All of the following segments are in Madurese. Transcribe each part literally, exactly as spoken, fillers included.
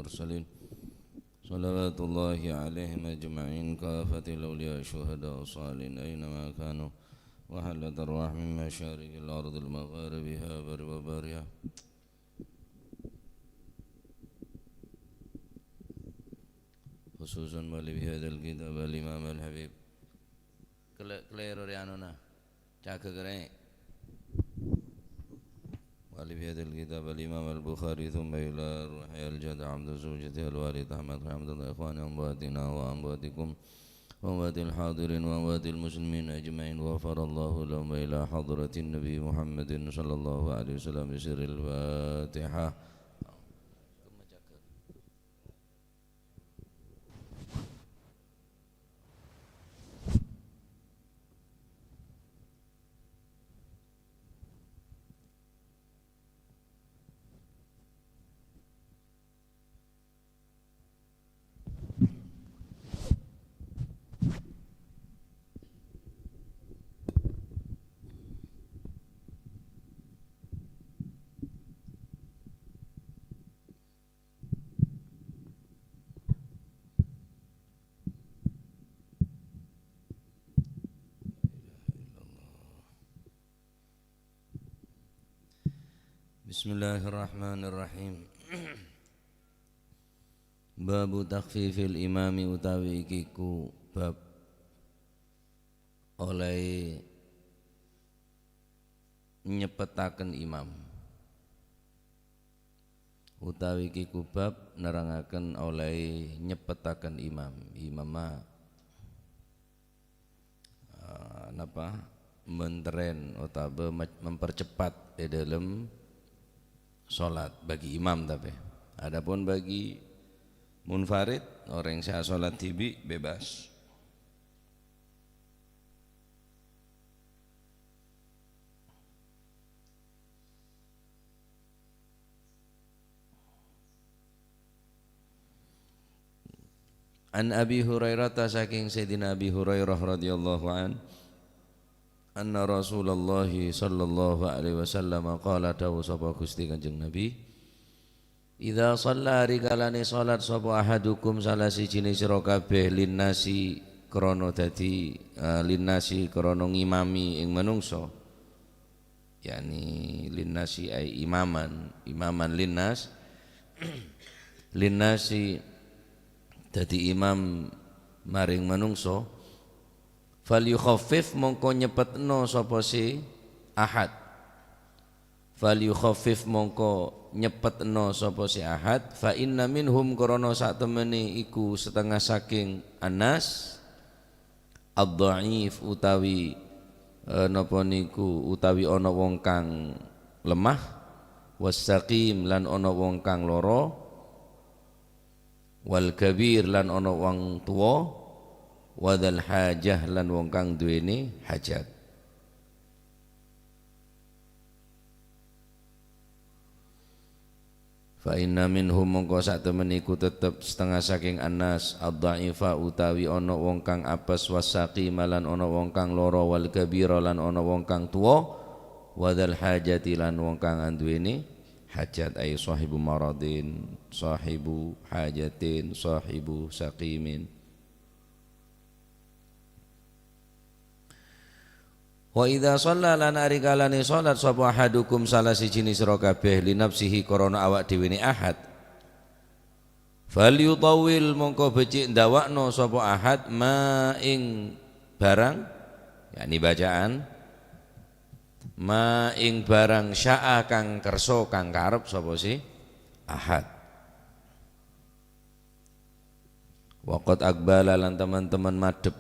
والمرسلين. صلوات الله عليهم أجمعين، كافة الأولياء الشهداء الصالحين أينما كانوا، وحلت أرواحهم من مشارق الأرض لمغاربها وبرها. خصوصا مؤلف هذا الكتاب الإمام الحبيب. Kele-, kaleru rè anona. Ca'aghi rè. مؤلف هذا الكتاب الإمام البخاري، ثم إلى روحي الجد عبد زوجته الوالد أحمد رحمة الله، إخواني أمواتنا وأمواتكم وأموات الحاضرين وأموات المسلمين أجمعين، غفر الله لهم، وإلى حضرة النبي محمد صلى الله عليه وسلم بسر الفاتحة. Bismillahirrahmanirrahim. Babu takhfifil imami, utawi iki ku bab olèhè nyeppetaken imam. Utawi iki ku bab nerangaken olèhè nyeppetaken imam. Imamma, eh, napa? Menterèn otabâ me-, mempercepat è dâlem salat bagi imam tapè. Adapun bagi munfarid, orèng sè asolat dhibi', bebas. An Abi Hurairah, ta sakèng Sayyidina Abi Hurairah radhiyallahu an, anna Rasulullah sallallahu alaihi wasallam qala, dawuh sapa Gusti Kanjeng Nabi, "Idza shalla," ari kalane salat sapa, "ahadukum," salah sijine sira kabeh, "linnasi," krana dadi, eh, "linnasi," krana ngimami ing manungsa. Yani linnasi ai imaman, imaman linnas. Linnasi dadi imam maring manungsa. "Falyukhaffif," mongko nyepetno sapa si ahad. "Falyukhaffif," mongko nyepetno sapa si ahad. "Fa inna minhum," krana satemene iku setengah saking annas, "ad-dha'if," utawi, eh, napa niku, utawi ana wong kang lemah, "was-saqim," lan ana wong kang lara, "wal kabir," lan ana wong tuwa, "wa dzal hajah," lan wong kang duweni hajat. "Fa inna minhum," mongko satemene iku tetep setengah saking annas, "ad-dha'ifa," utawi ana wong kang apes, "was-saqima," lan ana wong kang lara, "wal kabira," lan ana wong kang tuwa, "wa dzal hajati," lan wong kang anduweni hajat, ai sahibu maradin, sahibu hajatin, sahibu saqimin. "Wa idza shalla," lan ari kalane salat sapa, "ahadukum," salah sijine sira kabeh, "li nafsihi," krana awak dhewene ahad, "falyutawwil," mongko becik ndawakno sapa ahad, "ma ing barang," yakni bacaan, "ma ing barang sya'a," kang kersa, kang karep sapa si ahad. "Wa qad aqbala," lan teman-teman madhep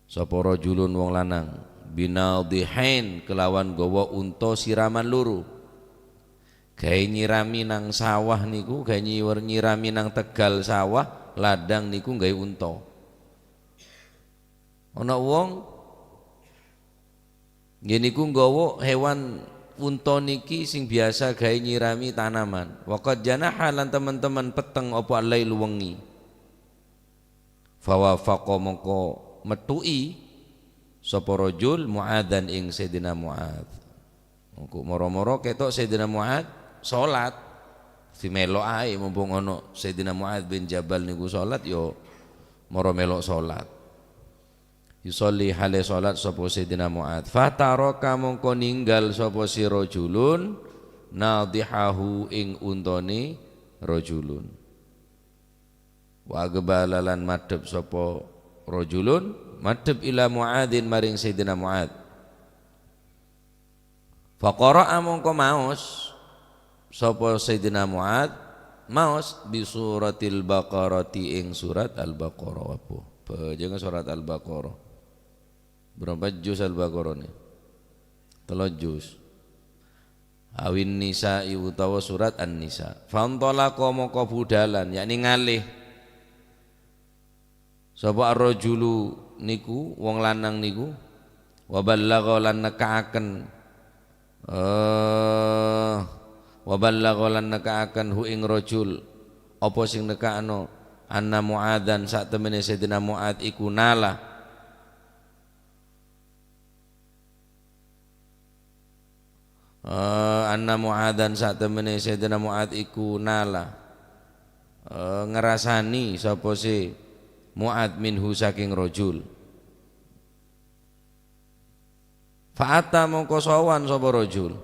sapa rajulun wong lanang, "binadhihain," kelawan gawa unta siraman loro. Gawe nyirami nang sawah niku, gawe nyiwer-, nyirami nang tegal sawah, ladang niku gawe unta. Ana wong nggih niku nggawa hewan unta niki sing biasa gawe nyirami tanaman. "Wa qad janaha," lan teman-teman peteng apa al-lailu wengi. "Fawafaqa," mongko mettu'i sapa rajul Mu'adzan ing Sayyidina Mu'adz. Mongko moro-moro ketok Sayyidina Mu'adz salat. Sè mèlo' aè, mompong ana Sayyidina Mu'adz bin Jabal nèko salat, ya mara mèlo' salat. Yusalli, hale salat sapa Sayyidina Mu'adz. Fataraka, mongko ninggal sapa si rajulun nadhihahu, ing untone rajulun. Wa aqbala, lan madhep sapa rajulun, madhep ila Mu'adzin, maring Sayyidina Mu'adz. Faqara'a, mongko maos sapa Sayyidina Mu'adz, maos bi suratil Baqarati, ing surat Al-Baqarah. Apa? Bhâjângnga surat Al-Baqarah. Bârâmpa juz Al-Baqarah nè? Tello juz. Awin Nisa'i, utawa surat An-Nisa. Fantalaqa, mongko budhalan, yakni ngalè. Sapa ar-rajulu niku, wong lanang niku, wa ballagha lan nekka'aken, eh, wa ballagha lan nekka'aken hu ing rajul, apa sing nekka'no, anna Mu'adzan, satemene Sayyidina Mu'adz iku nala. Eh, anna Mu'adzan, satemene Sayyidina Mu'adz iku nala, eh, ngrasani sapa se Mu'adz minhu saking rajul. Fa'ata, mongko sowan sapa rajul.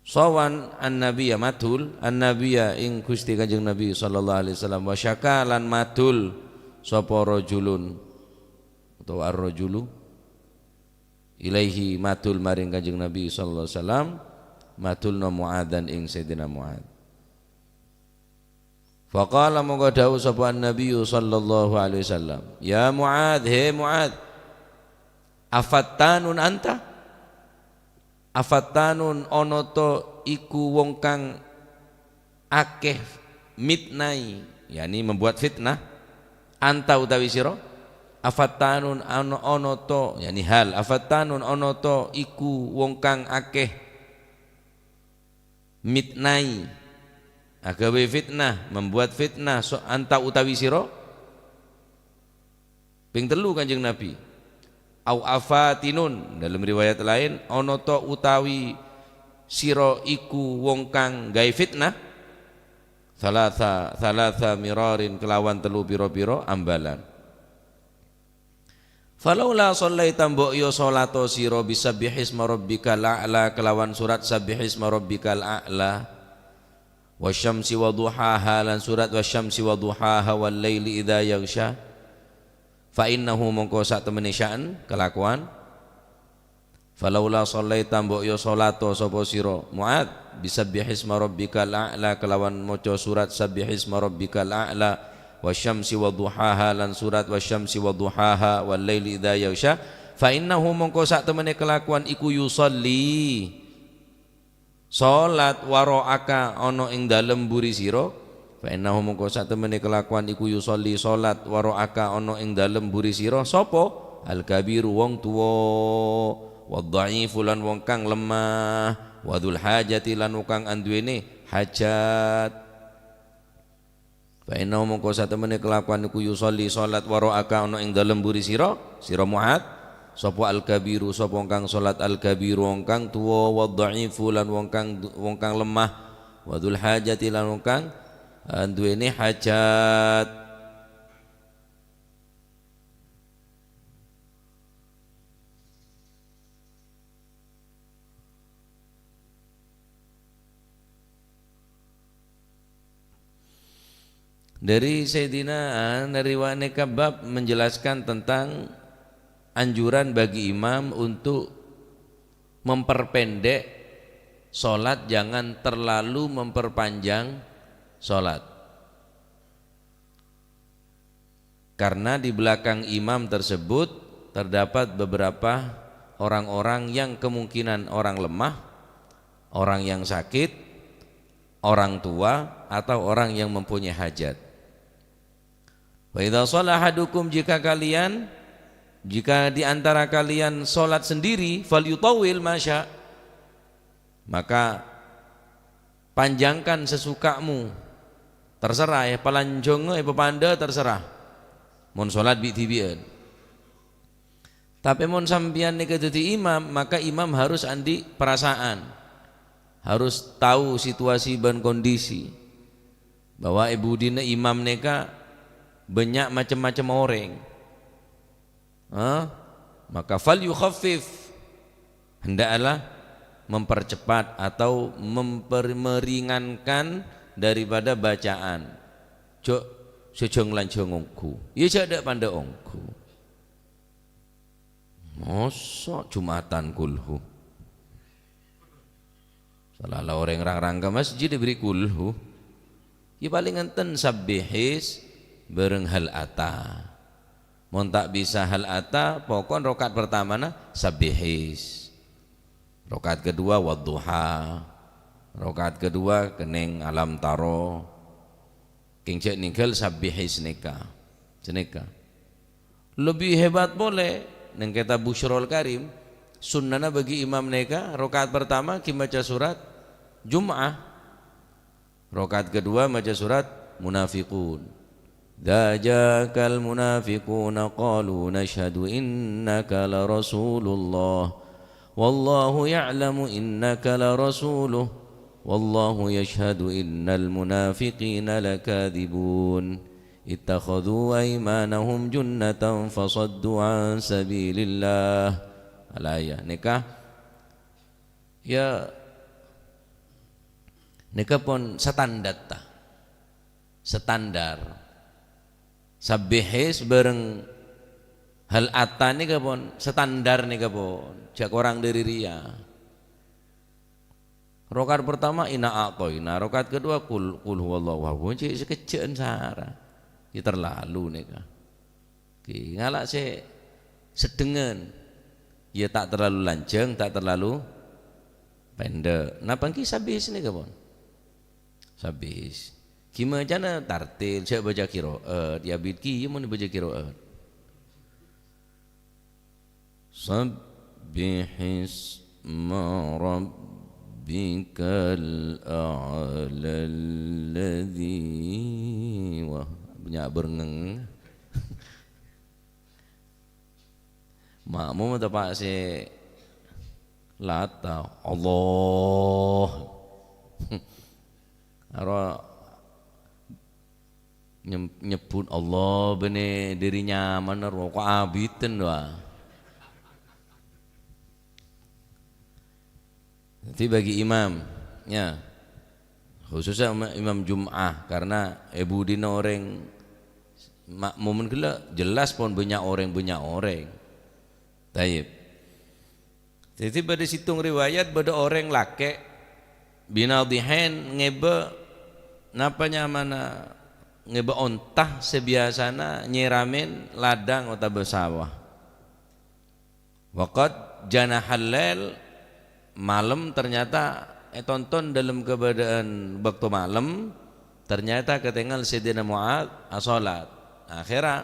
Sowan an-Nabiyya, madhul an-Nabiyya, ing Gusti Kanjeng Nabi sallallahu alaihi wasallam, wa syaka, lan madhul sapa rajulun, utawa ar-rajulu, ilaihi, madhul maring Kanjeng Nabi sallallahu alaihi wasallam, madhulna Mu'adzan, ing Sayyidina Mu'adz. Faqala, mongko dawuh sapa an-Nabiyyu sallallahu alaihi wasallam, "Ya Mu'adz, he Mu'adz, afattanun anta? Afattanun, ono to iku wong kang akeh mitnai, yakni membuat fitnah, anta utawi sira? Afattanun, ono, ono to, yakni hal, afattanun, ono to iku wong kang akeh mitnai, agawe fitnah, membuat fitnah, so-, anta utawi sira?" Ping tellu Kanjeng Nabi. "Au afatinun," dalam riwayat lain, "Ono to utawi sira iku wong kang gawe fitnah?" Salasa, salasa mirarin, kelawan telu pira-pira ambalan. "Falaula shallaita, mbok yo salato sira, bisabbihisma rabbikal a'la, kelawan surat sabbihisma rabbikal a'la, wasyamsi wadhuhaha, lan surat wasyamsi wadhuhaha, wal laili idza yaghsya, fa innahu, mongko sak temene sya'en kelakuan, falaula shallaita, mbok yo salato sapa sira, Mu'adz, bisabbihisma rabbikal a'la, kelawan maca surat sabbihisma rabbikal a'la, wasyamsi wadhuhaha, lan surat wasyamsi wadhuhaha, wal laili idza yaghsya, fa innahu, mongko sak temene kelakuan iku, yusalli, salat, wara'aka, ana ing dalem buri sira. Fa innahu, mongko sak temene kelakuan iku, yusalli, salat, wara'aka, ana ing dalem buri sira. Sapa? Al-kabiru, wong tuwa, wadh-dha'ifu, lan wong kang lemah, wa dzul hajati, lan wong kang anduwene hajat. Fa innahu, mongko satemene kelakuan iku, yusalli, salat, wara'aka, ana ing dalem buri sira, sira Mu'adz. Sapa al-kabiru, sapa wong kang salat, al-kabiru, wong kang tuwa, wadh-dha'ifu, lan wong kang, wong kang lemah, wa dzul hajati, lan wong kang, eh, duwene hajat. Dari Sayyidina, ah, nariwane kabab menjelaskan tentang anjuran bagi imam untuk memperpendek salat, jangan terlalu memperpanjang salat. Karena di belakang imam tersebut terdapat beberapa orang-orang yang kemungkinan orang lemah, orang yang sakit, orang tua, atau orang yang mempunyai hajat. "Fa idza shalla ahadukum," jika kalian, jika di antara kalian salat sendiri, "falyutawwil ma sya'," maka panjangkan sesukamu. Terserah, ya, palanjongnga, ya, papandha, terserah. Mon salat bi'-dhibi'an. Tapè mon sampèyan nèka dhâddhi imam, maka imam harus andi' perasaan, harus tao situasi bân kondisi, bahwa è budina imam nèka bânnya' macem-macem orèng. Hah? Maka fal yukhaffif, hendaklah mempercepat atau memper-, meringankan daripada bacaan. Jhâ' sè jhâng-lanjhâng ongghu. Iyâ jhâ' dâ'-pandâ' ongghu. Masa' Jumatan kulhu? Sala la orèng rang-rang ka masjid èberri' kulhu. Iyâ palèng enten sabbihis bhâreng hal ata. Mon ta' bisa hal ata, pokon rakaat pertamana sabbihis. Rakaat kedua wadduha. Rakaat kedua kennèng alam taro. Kèng jhâ' nèngghâl sabbihis nèka. Sanèka. Lebbi hebat polè, neng kitab Busyrol Karim, sunnana bagi imam nèka, rakaat pertama ghi maca surat Jum'ah, rakaat kedua maca surat Munafiqun. "Idza ja'akal munafiquna qalu nashhadu innaka la rasulullah. Wallahu ya'lamu innaka la rasuluh. Wallahu yashhadu innal munafiqina lakadzibun. Ittakhadzu aimanahum junnatan fasaddu an sabilillah." Alaya, nèka, iyâ, nèka pon standar ta? Standar. Sabbihis bhâreng hal ata nèka pon standar nèka pon. Jhâ' korang dâri rèya. Rakaat pertama inna a'thaina, rakaat kedua qul, qul huwallahu ahad. Cè' sakejjhâ'ân sara. Iyâ terlalu nèka. Oke, ngala' sè seddhengngan. Iyâ ta' terlalu lanjhâng, ta' terlalu pendek. Napa ènggi sabbihis nèka pon? Sabbihis. Ghi macana tartil, jhâ' baca qiraat, iyâ abit ghi mon baca qiraat. Sabbihisma rabbikal a'la alladzi, wah, bânnya' bârengngèng. Makmum atapa sè lata, Allah. Aro nyem-, nyebbhut Allah bânnè dâri nyamana ro, ko' abiten, wa. Jadi bagi imam, ya, khususnya ima-, imam Jum'ah, karena è budina orèng makmumen ghellâ' jelas pon bânnya' orèng, bânnya' orèng. Tayyib. Dhâddhi, bâdâ sèttong riwayat, bâdâ orèng lakè' binadhihain ngèbâ, napa nyamana, ngèbâ onta sè biyasana nyèramè ladhâng otabâ sawah. Waqad janahal lail, malem ternyata ètonton dâlem kabâdâ'ân bâkto malem, ternyata katèngal Sayyidina Mu'adz asholat. Akhèrra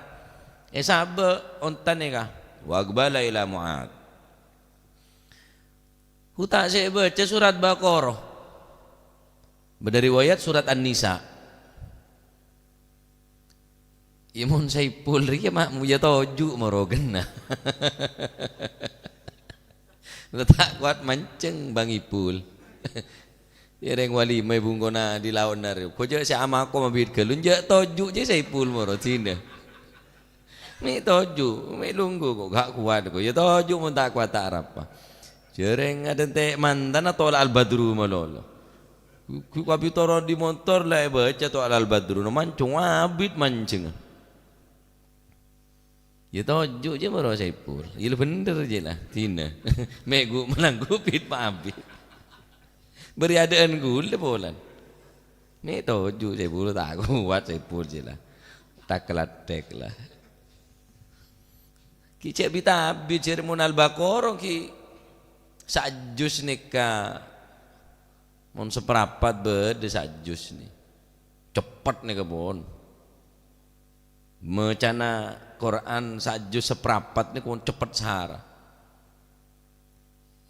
èsabâ' onta nèka, wa aqbala ila Mu'adz. Hu ta' sè èbâca surat Baqarah. Bâdâ riwayat surat An-Nisa. Iyâ, mon Saipul rèya ma' moya toju' moro ghenna. La ta' kowat mancèng Bang Ipul. Iyâ, rèng walimah è bungkona di laonna rè. Ko' jhâ' sè amako mabit ghâllu, jhâ' toju' jiyâ Saipul moro dinah. Mè' toju', mè' lunggu ko', ga' kowat ko'. Iyâ toju' mon ta' kowat ta' arapa. Jhâreng adhânte' mantana tola' al-badru malolo. Gu-, gu-, abit toron di montor la èbâca tola' al-badru, no mancèng abit mancèngnga. Iyâ toju' jiyâ moro Saipul. Iyâ la bhendher jiyâ la, dinah. Mè' gu-, malanggu bit pa abit. Bâri' adâ'ân ghulâ polana. Mè' toju' Saipul, ta' kowat Saipul jiyâ la. Tak-lathek la. Ghi' cè' bit-abit jhâreng mon Al-Baqarah ghi' sajjus nèka. Mon saparapat bâdâ sajjus nè. Ceppet nèka pon. Macana Qur'an sajjus saparapat nèka pon ceppet sara.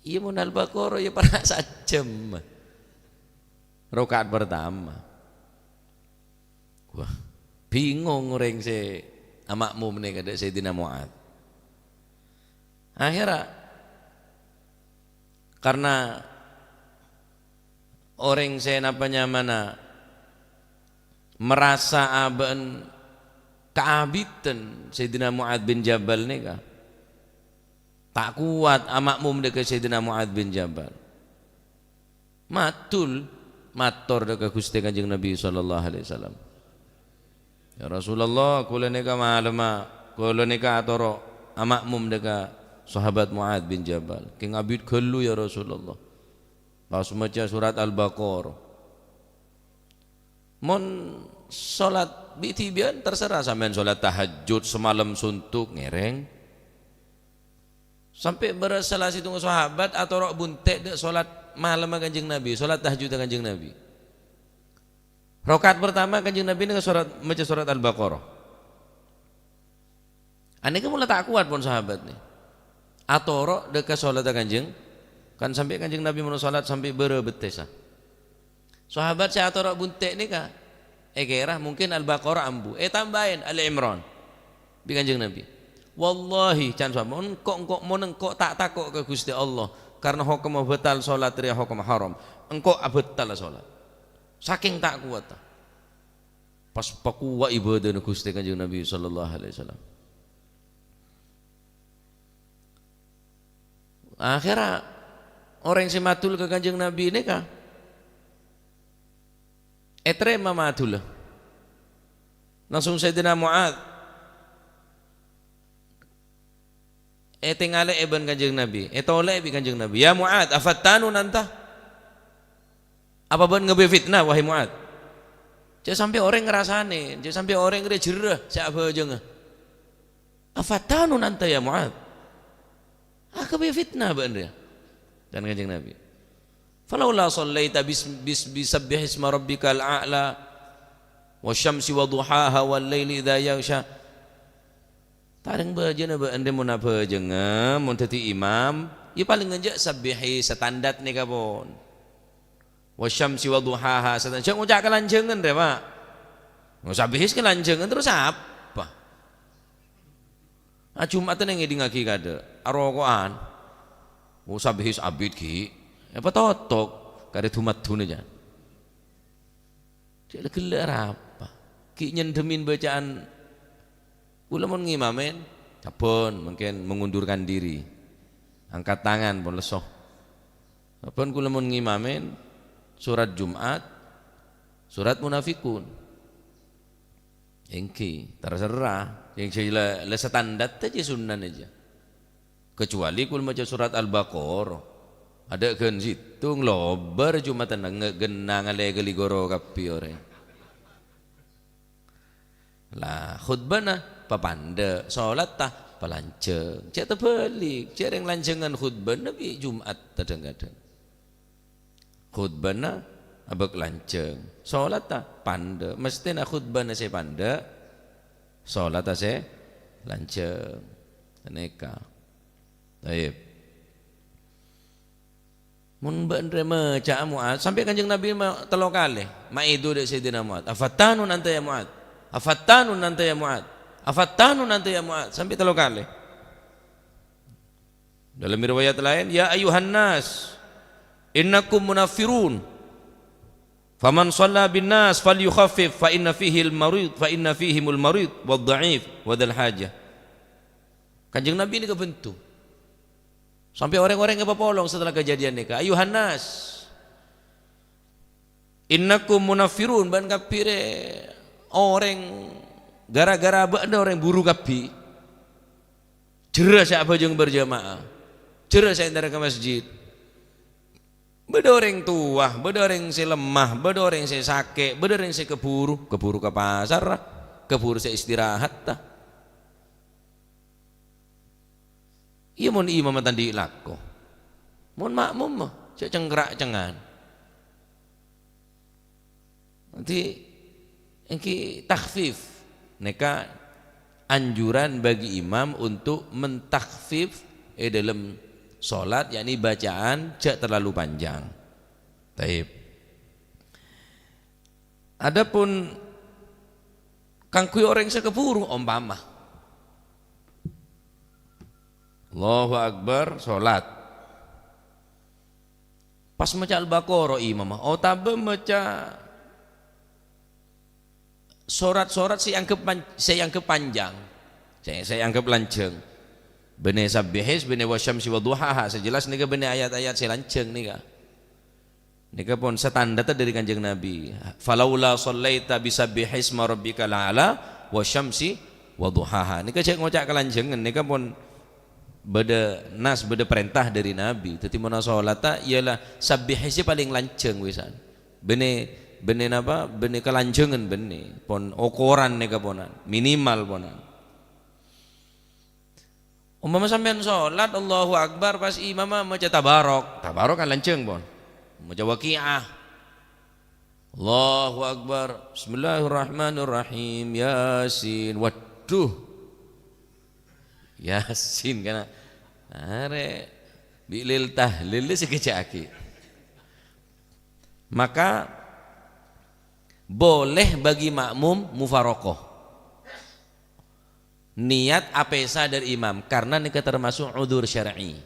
Iyâ, mon Al-Baqarah iyâ para' sajjhâm. Rakaat pertama. Wah, bingung orèng sè amakmum nèka dâ' Sayyidina Mu'adz. Akhèrra, karna orèng sè napa nyamana marasa abâ'na kaabidhân Sayyidina Mu'adz bin Jabal nèka, ta' kowat ama'mum dâ' ka Sayyidina Mu'adz bin Jabal. Maddhul, mator dâ' ka Ghustè Kanjeng Nabi sallallahu alaihi wasallam, "Ya Rasulullah, kaulâ nèka malemma, kaulâ nèka atoro' ama'mum dâ' ka sahabat Mu'adz bin Jabal. Kèng abit ghâllu, ya Rasulullah. Pas maca surat Al-Baqarah." Mon salat bi'-dhibi'ân, terserah sampèyan salat tahajjud samalem suntuk, ngèrèng. Sampè' bârâs sala sèttong sahabat atoro' bunte' dâ' salat malemma Kanjeng Nabi, salat tahajjudda Kanjeng Nabi. Rakaat pertama Kanjeng Nabi nèka surat, maca surat Al-Baqarah. Anèka mola ta' kowat pon sahabat nè. Atoro' dâ' ka salatta Kanjeng, kan sampè' Kanjeng Nabi mon salat sampè' bârâ bettessa. Sahabat sè atoro' bunte' nèka èkèra mungkin Al-Baqarah ambu, ètambâi Ali Imran bi' Kanjeng Nabi. "Wallahi," can sahabat, "mon engko', engko', mon engko' ta' tako' ka Ghustè Allah, karna hokomma bâtal salat rèya hokomma haram, engko' abâtalla salat." Sakèng ta' kowatta. Pas pakowa' ibâdâna Ghustè Kanjeng Nabi sallallahu alaihi wasallam. Akhèrra orèng sè maddhul ka Kanjeng Nabi nèka ètarèma maddhulla. Langsung Sayyidina Mu'adz ètèngalè'è bân Kanjeng Nabi, ètolè'è bi' Kanjeng Nabi, "Ya Mu'adz, afattanun anta?" Apa bâ'na ngaghâbây fitna, wahai Mu'adz? Jhâ' sampè' orèng ngarasanè, jhâ' sampè' orèng rè jherrâ sè abhâjângnga. "Afattanun anta ya Mu'adz?" Aghâbây fitna bâ'na rèya. Can Kanjeng Nabi. "Falaula shallaita bis-, bis-, bisabbihisma rabbikal a'la, wasyamsi wadhuhaha, wal laili idza yaghsya." Ta' rèng bhâjângnga bâ'na rè mon abhâjângnga, mon dhâddhi imam, iyâ palèng enjâ' sabbihi standar nèka pon. Wasyamsi wadhuhaha, sètan jhâ' ngoca' kalanjhângan rè, Pa'. Ngoca' bihis kalanjhângan terros apa? Ah, Jum'adhân ngèdingngaghi kadâ', aroko'an. Oh, sabihis abit ghi'. Apa totok? Karè du-madduna jhâ'. Jhâ' la ghellâ' arapa? Ghi' nyendhemin bacaan. Kaulâ mon ngimamèn, sabbhân mangkèn mengundurkan diri. Angkat tangan pon lesso. Sabbhân kaulâ mon ngimamèn surat Jum'at, surat Munafiqun. Èngghi, terserah. Sè jhâ' la, la standar jhâ' sunnana jhâ'. Kecuali kaulâ maca surat Al-Baqarah. Adâ' ghân sèttong lobâr Jum'atanna nge-, ghenna ngalèghâli ghuru kabbhi orèng. La, khutbana papandhâ', sholatta palanjhâng. Jhâ' tabhâlik, jhâ' rèng lanjhângan khutbana bi' Jum'at kadhâng-kadhâng. Khutbana abâk lanjhâng, sholatta pandhâ'. Mesthèna khutbana sè pandhâ', sholatta sè lanjhâng. Ghânèka. Taib. Mon bâ'na rè maca'a Mu'adz, sampè' Kanjeng Nabi ma-, tello kalè, maèdu dâ' Sayyidina Mu'adz, "Afattanun anta ya Mu'adz? Afattanun anta ya Mu'adz? Afattanun anta ya Mu'adz?" Sampè' tello kalè. Dalam riwayat laèn, "Ya ayyuhan nas, innakum munaffirun. Faman shalla bin nas falyukhaffif, fa inna fihil marid, fa inna fihimul marid wad dha'if wa dzal hajah." Kanjeng Nabi nèka bhendhu. Sampè' orèng-orèng èpapolong setelah kejadian nèka. "Ayyuhan nas, innakum munaffirun, bâ'na kabbhi rè orèng gara-gara bâ'na orèng buru kabbhi. Jherrâ sè abhâjâng berjamaah, jherrâ sè entar ka masjid. Bâdâ orèng towa, bâdâ orèng sè lemma, bâdâ orèng sè sakè', bâdâ orèng sè kabhuru, kabhuru ka pasarra, kabhuru sè istirahatta." Iyâ, mon imamma ta' andi' lako. Mon ma'mumma, jhâ' cengkra'-cengngan. Dhâddhi, èngghi takhfif. Nèka anjuran bagi imam untuk mentakhfif è dâlem sholat, yakni bacaan jhâ' terlalu panjang. Taib. Adapun kaangghuy orèng sè kabhuru, ompama, Allahu Akbar, sholat. Pas maca Al-Baqarah imamma, otabâ maca sorat-sorat sè èangghep pan-, sè èangghep panjhâng, sè, sè èangghep lanjhâng. Bânnè Sabbihism, bânnè Wasyamsi wa Dhuhaha, sè jelas nèka bânnè ayat-ayat sè lanjhâng nèka. Nèka pon standarta dhâri Kanjeng Nabi. "Falaula shallaita bi Sabbihisma rabbikal a'la wa syamsi wa dhuhaha." Nèka jhâ' ngoca' kalanjhângan, nèka pon bâdâ nas, bâdâ parènta dhâri Nabi. Dhâddhi, mon asolatta, iyâ la, Sabbihism sè palèng lanjhâng wisan. Bânnè, bânnè napa? Bânnè kalanjhângan bânnè. Pon okoran nèka ponan, minimal ponan. Umpama sampèyan sholat, Allahu Akbar, pas imamma maca Tabarok. Tabarok kan lanjhâng, pon. Maca Waqi'ah. Allahu Akbar. Bismillahirrahmanirrahim. Yasin. Waduh. Yasin kana. Arè bi' lil tahlil sè keja'aghi. Maka boleh bagi makmum mufaraqah. Niat apèsa dhâri imam, karna nèka termasuk udzur syar'i.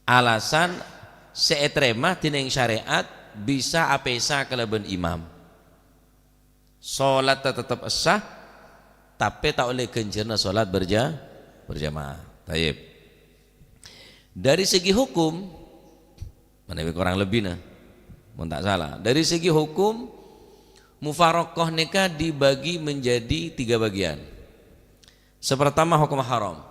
Alasan sè ètarèma dhinèng syarè'at bisa apèsa kalabân imam. Sholatta tetep sah, tapè ta' ollè ghânjhârânna sholat berja-, berjamaah. Tayyib. Dari segi hukum, manabi kurang lebbina, mon ta' sala. Dari segi hukum, mufaraqah nèka dibagi menjadi tiga bagian. Sè partama hokomma haram.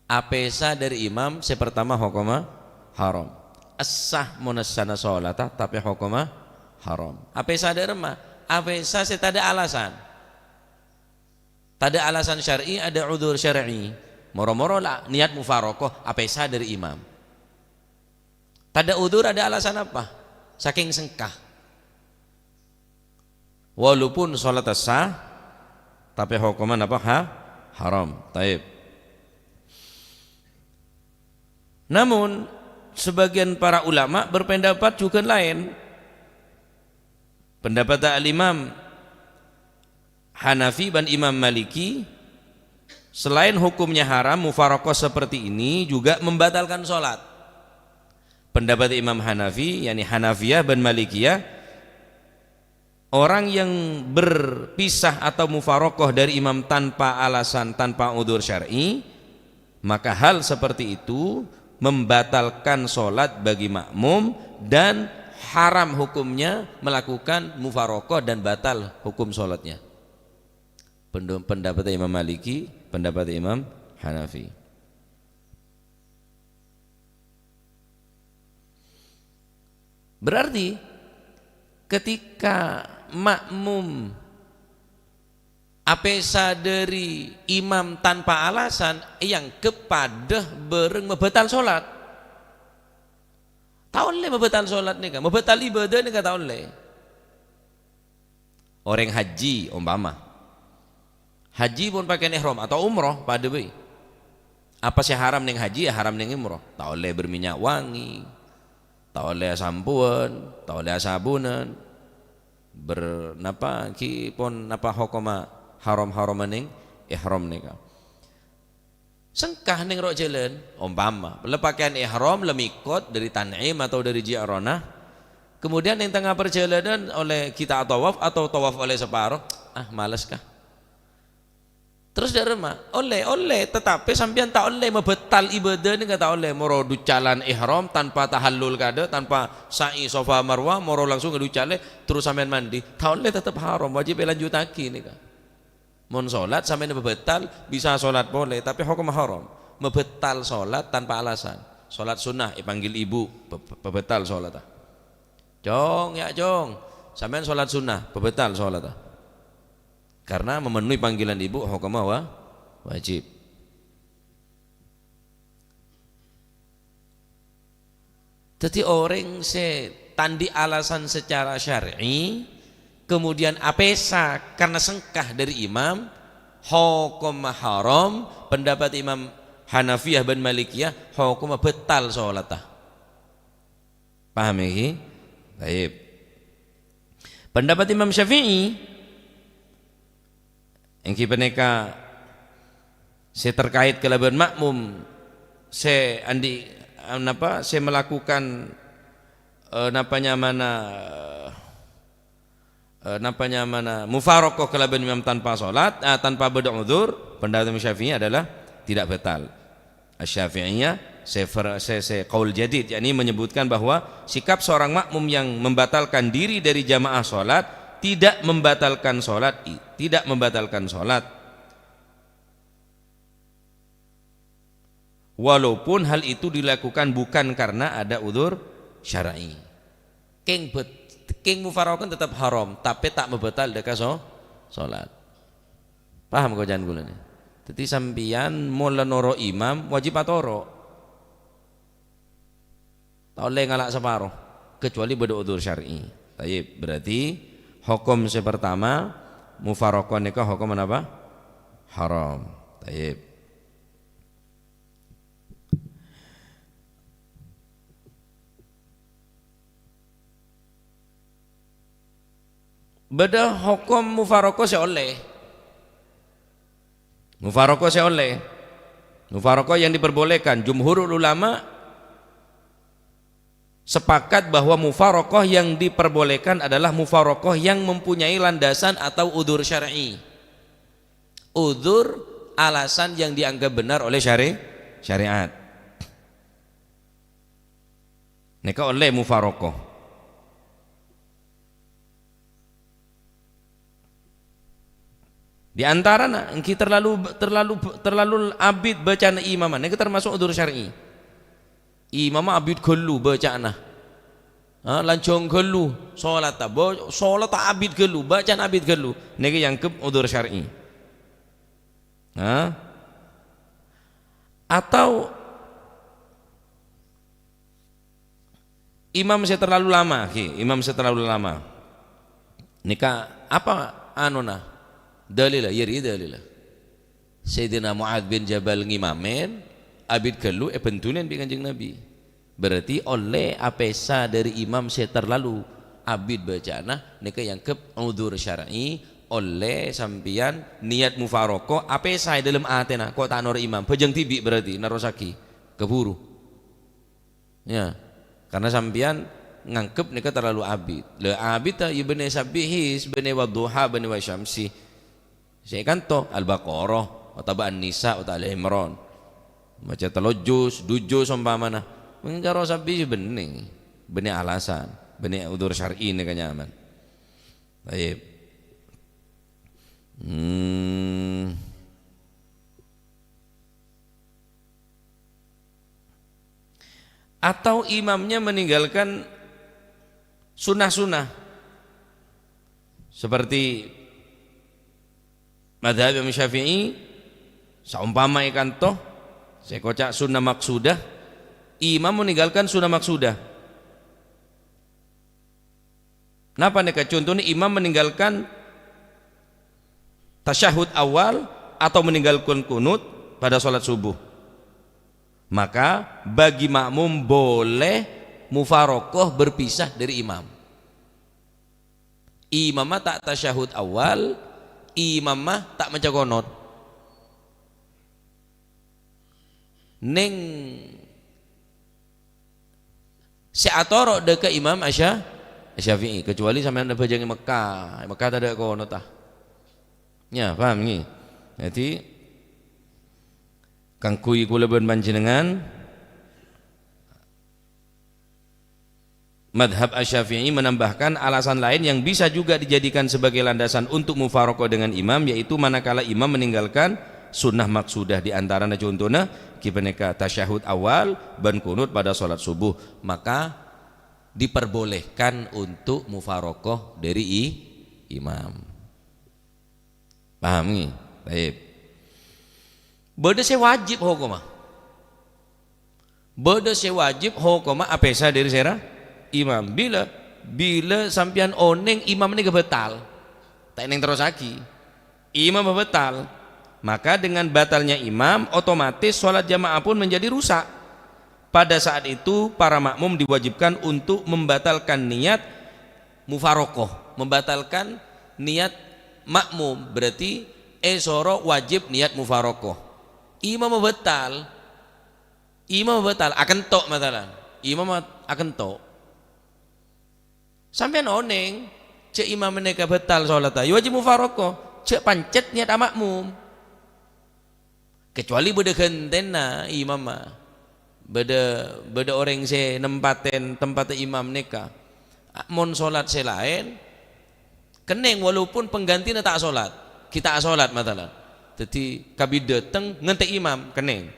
Apèsa dhâri imam sè partama hokomma haram. Sah mon sahna sholatta, tapè hokomma haram. Apèsa dhâremma? Apèsa sè tadâ' alasan. Tadâ' alasan syar'i, adâ' udzur syar'i. Moro-moro la niat mufaraqah, apèsa dhâri imam. Tadâ' udzur, adâ' alasan apa? Sakèng sengka. Walaupun sholatta sah, tapè hokomma napa? Ha-, haram. Tayyib. Namun, sebagian para ulama berpendapat jhughân laèn. Pendapatta Al-Imam Hanafi bân Imam Maliki, selain hukumnya haram, mufaraqah seperti ini juga membatalkan sholat. Pendapat Imam Hanafi, yakni Hanafiyah bân Malikiyah, orang yang berpisah atau mufaraqah dari imam tanpa alasan, tanpa udzur syar'i, maka hal seperti itu membatalkan sholat bagi makmum dan haram hukumnya melakukan mufaraqah dan batal hukum sholatnya. Pendo-, pendapat Imam Maliki, pendapat Imam Hanafi. Berarti, ketika makmum apèsa dhâri imam tanpa alasan, èangghep padâ bhâreng mabhâtal sholat. Ta' ollè mabhâtal sholat nèka, mabhâtal ibadah nèka ta' ollè. Orèng haji, ompama. Haji pon pakèyan ihram atau umroh, padâ bhâi. Apa sè haram nèng haji, ya haram nèng umroh. Ta' ollè berminyak wangi, ta' ollè asampowon, ta' ollè asabunan. Ber-, napa ghi pon napa hokomma haram-haramma nèng ihram nèka. Sengka nèng ro' jhâlân, ompama, la pakèyan ihram, la mèkot dhâri Tan'im atau dhâri Ji'rana. Kemudian nèng tengnga parjhâlânan ollè ghi' ta' tawaf atau tawaf ollè saparo, ah, males ka. Terros dhâremma, ollè, ollè, tatapè sampèyan ta' ollè mabhâtal ibadah nèka ta' ollè, moro duccalan ihram tanpa tahallul kadâ', tanpa sa'i Safa Marwah, moro langsung ka duccalè, terros sampèyan mandi, ta' ollè, tetep haram, wajib èlanjhuttaghi nèka. Mon sholat sampèyan mabhâtal, bisa sholat polè, tapè hokomma haram. Mabhâtal sholat tanpa alasan. Sholat sunnah èpanggil ibu, pe-, pe-, pabhâtal sholatta. "Cong, ya' Cong, sampèyan sholat sunnah," pabhâtal sholatta. Karena memenuhi panggilan ibu, hokomma wa-, wajib. Dhâddhi, orèng sè ta' andi' alasan secara syar'i, kemudian apèsa karena sengka dhâri imam, hokomma haram, pendapat Imam Hanafiyah bân Malikiyah, hokomma bhâtal sholatta. Paham, ènggi? Tayyib. Pendapat Imam Syafi'i, ènggi panèka sè terkait kalabân ma'mum sè andi', napa, sè melakukan, eh, napa nyamana, eh, napa nyamana, mufaraqah kalabân imam tanpa salat, eh, tanpa bâdâ udzur, pendapat Imam Syafi'i adalah tidak batal. Asy-Syafi'iyah sè fer-, sè, sè qaul jadid, yakni menyebutkan bahwa sikap seorang makmum yang membatalkan diri dari jamaah salat tidak membatalkan salat, i-, tidak membatalkan salat. Walaupun hal itu dilakukan bukan karena ada udzur syar'i. Kèng bet-, kèng mufaraqah tetep haram, tapè ta' mabatal dâ' ka so-, salat. Paham koca'an kaulâ nè? Dhâddhi sampèyan mola noro' imam, wajib atoro'. Ta' ollè ngala' saparo, kecuali bâdâ udzur syar'i. Tayyib, berarti hokom sè pertama, mufaraqah nèka hokom napa? Haram. Tayyib. Bâdâ hokom mufaraqah sè ollè. Mufaraqah sè ollè. Mufaraqah yang diperbolehkan. Jumhurul ulama sepakat bahwa mufaraqah yang diperbolehkan adalah mufaraqah yang mempunyai landasan atau udzur syar'i. Udzur, alasan yang dianggap benar oleh syari-, syariat. Nèka ollè mufaraqah. Di antarana èngghi terlalu, terlalu, terlalu abit bâcana imamma, nèka termasuk udzur syar'i. Imamma abit ghâllu bâcana. Ha, lanjhâng ghâllu, solatta, bo-, solatta abit ghâllu, bâcana abit ghâllu. Nèka èangghep udzur syar'i. Ha? Atau imam sè terlalu lama, ghi, imam sè terlalu lama. Nèka apa anona? Dalilla, iyâ rèya dalilla. Sayyidina Mu'adz bin Jabal ngimamèn, abit ghâllu èbendunèn bi' Kanjeng Nabi. Berarti ollè apèsa dâri imam sè terlalu abit bâcana, nèka èangghep udzur syar'i, ollè sampèyan niat mufaraqah apèsa è dâlem atèna, ko' ta' noro' imam, bhâjâng dhibi' berarti, nerrossaghi, kabhuru. Ya, karena sampèyan nganggep nèka terlalu abit. Lha, abit ta, ya bânnè sabbihis, bânnè wadduha, bânnè wasyamsi. Sè kanto Al-Baqarah, otabâ An-Nisa, otabâ Ali Imran. Maca tello juz, du juz umpamana. Mèngkaro sabbihis bânnè. Bânnè alasan, bânnè udzur syar'i nèka nyaman. Tayyib. Hmm. Atau imamnya meninggalkan sunnah-sunnah, seperti madhab Imam Syafi'i, saompama è kanto sè èkoca' sunnah maksudah, imam meninggalkan sunnah maksudah. Napa nèka? Contona imam meninggalkan tasyahud awal atau meninggalkan kunut pada salat subuh. Maka bagi makmum boleh mufaraqah, berpisah dari imam. Imamma ta' tasyahud awal, imamma ta' maca kunut. Nèng sè atoro' dâ' ka Imam Asya-, Asy-Syafi'i, kecuali sampèyan abhâjâng è Mekkah. È Mekkah tadâ' kunut, ta. Ya, paham, ghi? Jadi, kaangghuy kaulâ bân panjhennengan, madhab Asy-Syafi'i menambahkan alasan lain yang bisa juga dijadikan sebagai landasan untuk mufaraqah dengan imam, yaitu manakala imam meninggalkan sunnah maksudah, di antarana contona, ghi panèka tasyahud awal bân kunut pada salat subuh, maka diperbolehkan untuk mufaraqah dari i-, imam. Paham, ghi? Tayyib. Bâdâ sè wajib hokomma. Bâdâ sè wajib hokomma apèsa dâri sèra? Imam. Bilâ? Bilâ sampèyan onèng imam nèka batal. Ta' ènèng terrossaghi. Imam batal. Maka dengan batalnya imam, otomatis sholat jamaah pun menjadi rusak. Pada saat itu, para makmum diwajibkan untuk membatalkan niat mufaraqah, membatalkan niat makmum, berarti èsoro wajib niat mufaraqah. Imamma bâtal. Imamma bâtal, akento' masalan. Imamma akento'. Sampèyan onèng, jhâ' imam panèka bâtal sholatta, ya wajib mufaraqah, jhâ' pancèt niyat ama'mum. Kecuali bâdâ ghântèna imamma. Bâdâ, bâdâ orèng sè nempatèn tempatta imam nèka. A-, mon sholat sè laèn, kennèng walaupun penggantina ta' sholat. Ghi' ta' sholat, masalan. Dhâddhi, kabit dâteng ngantè' imam, kennèng.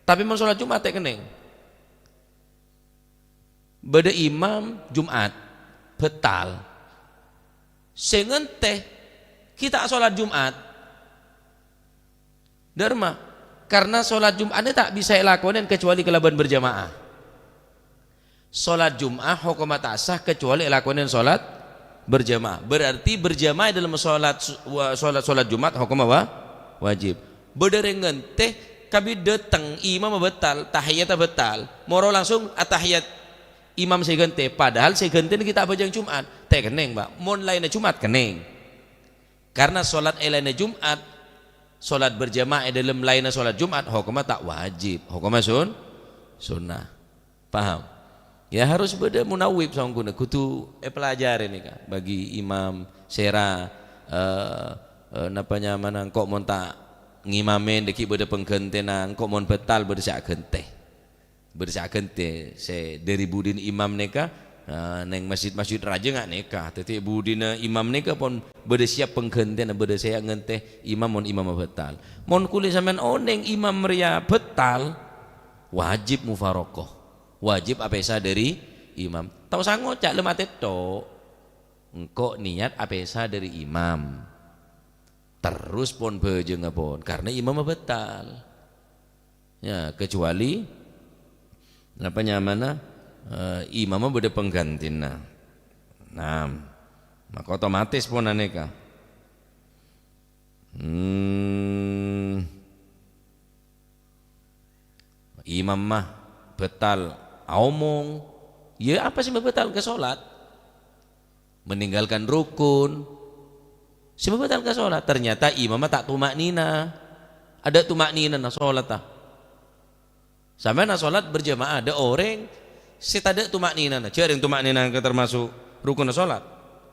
Tapè mon sholat Jumat, ta' kennèng. Bâdâ imam Jumat, bâtal. Sè ngantè, ghi' ta' sholat Jumat. Dâ'remma? Karena sholat Jumat nè ta' bisa èlakonè kecuali kalabân berjamaah. Sholat Jumat hokomma ta' sah kecuali èlakonè sholat berjamaah. Berarti berjamaah è dâlem sholat su-, wa-, sholat, sholat Jumat hokomma wa-, wajib. Bâdâ rèng ngantè, kabit dâteng, imamma bâtal, tahiyatta bâtal. Moro langsung attahiyat imam sè ghântè, padahal sè ghântèna ghi' ta' abhâjâng Jumat. Ta' kennèng, Pak. Mon laènna Jumat, kennèng. Karena sholat è laènna Jumat, sholat berjamaah è dâlem laènna sholat Jumat, hokomma ta' wajib, hokomma sun-, sunnah. Paham? Ya, harus bâdâ munawwib songghuna, kodhu èpelajarè nèka. Bagi imam, sèra, eh, eh, napa nyamana, engko' mon ta' ngimamè, dâgghi' bâdâ pangghântèna, engko' mon bâtal bâdâ sè aghântè. Bâdâ sè aghântè, sè dâri budina imam nèka, eh, neng masjid-masjid rajâ nga' nèka. Dhâddhi budina imam nèka pon bâdâ siyap pangghântèna, bâdâ sè aghântè imam mon imamma bâtal. Mon kulâ sampèyan onèng imam rèya bâtal, wajib mufaraqah. Wajib apèsa dâri imam. Ta' osa ngoca', la matè tok. Engko' niyat apèsa dâri imam. Terros pon bhâjângnga pon, karna imamma bâtal. Ya, kecuali, napa nyamana, eh, imamma bâdâ pangghântina. Nah, maka otomatis pon anèka. Hmm. Imamma bâtal aomong, ya apa sè mabâtalka sholat? Meninggalkan rukun sè mabâtalka sholat. Ternyata imamma ta' tuma'nina. Adâ' tuma'ninana sholatta. Sampèyan sholat berjamaah, adâ' orèng sè tadâ' tuma'ninana. Jhâ' rèng tuma'nina termasuk rukunna sholat.